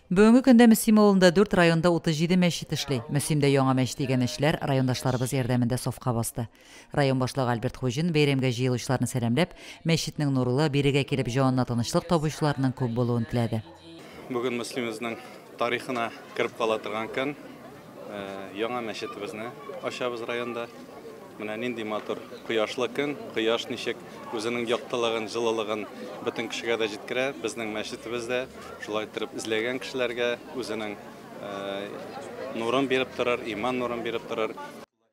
Бүгенге көндә Мөслим авылында дүрт, районда 37 мәчет эшли. Мөслимдә яңа мәчет иганәчеләр, райондашларыбыз ярдәмендә сафка басты. Район башлыгы Альберт Хуҗин бәйрәмгә җыелучыларны сәламләп, мәчетнең нурлы, бирегә килеп җанына тынычлык табучыларның күп булуын теләде. Бүген Мөслимебезнең тарихына кереп кала торган көн. Яңа мәчетебезне ачабыз районда. Менә нинди матур кояшлы көн. Кояш ничек үзенең яктылыгын, җылылыгын бөтен кешегә дә җиткерә. Безнең мәчетебез дә шулай иттереп эзләгән кешеләргә үзенең нурын биреп торыр, иман нурын биреп торыр.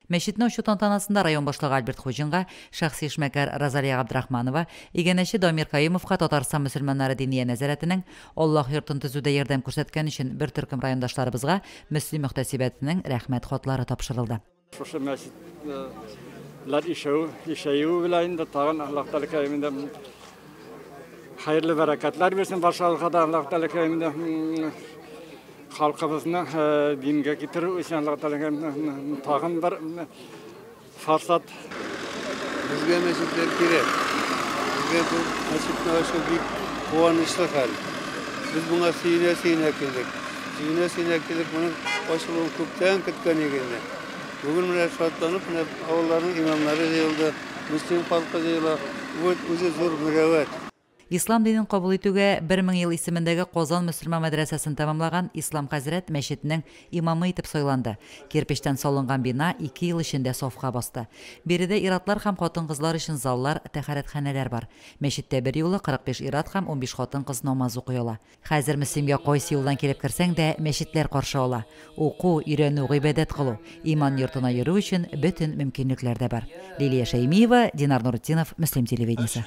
Мәчетне ачу тантанасында район башлыгы Альберт Хуҗинга, шәхси эшмәкәр Розалия Габдрахманова, иганәче Дамир Каюмовка Татарстан мөселманнары Диния нәзарәтенең Аллаһ йортын төзүдә ярдәм күрсәткән өчен бер төркем райондашларыбызга Мөслим мөхтәсибәтенең Рәхмәт хатлары тапшырылды. Шушы мәчетләр ишәюе белән инде тагын Аллаһ Тәгалә инде хәерле бәрәкәтләр бирсен барчабызга да. Аллаһ Тәгалә инде халкыбызны дингә китерү өчен Аллаһ Тәгалә тагын бер форсат. Безгә мәчетләр кирәк. Безгә бу мәчетне ачу бик куанычлы хәл. Без моңа сөенә-сөенә килдек. Сөенә-сөенә килдек, моның ачылуын күптән көткән идек инде. Бүген менә шатланып, менә авылларның имамнары җыелды, Мөслим халкы җыела. Бу үзе зур мөрәвәт. Ислам динен кабул итүгә 1000 ел исемендәге Казан мөселман мәдрәсәсен тәмамлаган Ислам хәзрәт мәчетнең имамы итеп сайланды. Кирпечтән салынган бина 2 ел эчендә сафка басты. Биредә ир-атлар һәм хатын-кызлар өчен заллар, тәһарәтханәләр бар. Мәчеттә берьюлы 45 ир-ат һәм 15 хатын-кыз намаз укый ала. Хәзер Мөслимгә кайсы юлдан килеп керсәң дә, мәчетләр каршы ала. Уку, өйрәнү, гыйбадәт кылу, иман йортына йөрү өчен бөтен мөмкинлекләр дә бар. Лилия Шәймиева, Динар Нуретдинов, Мөслим телевидениесе.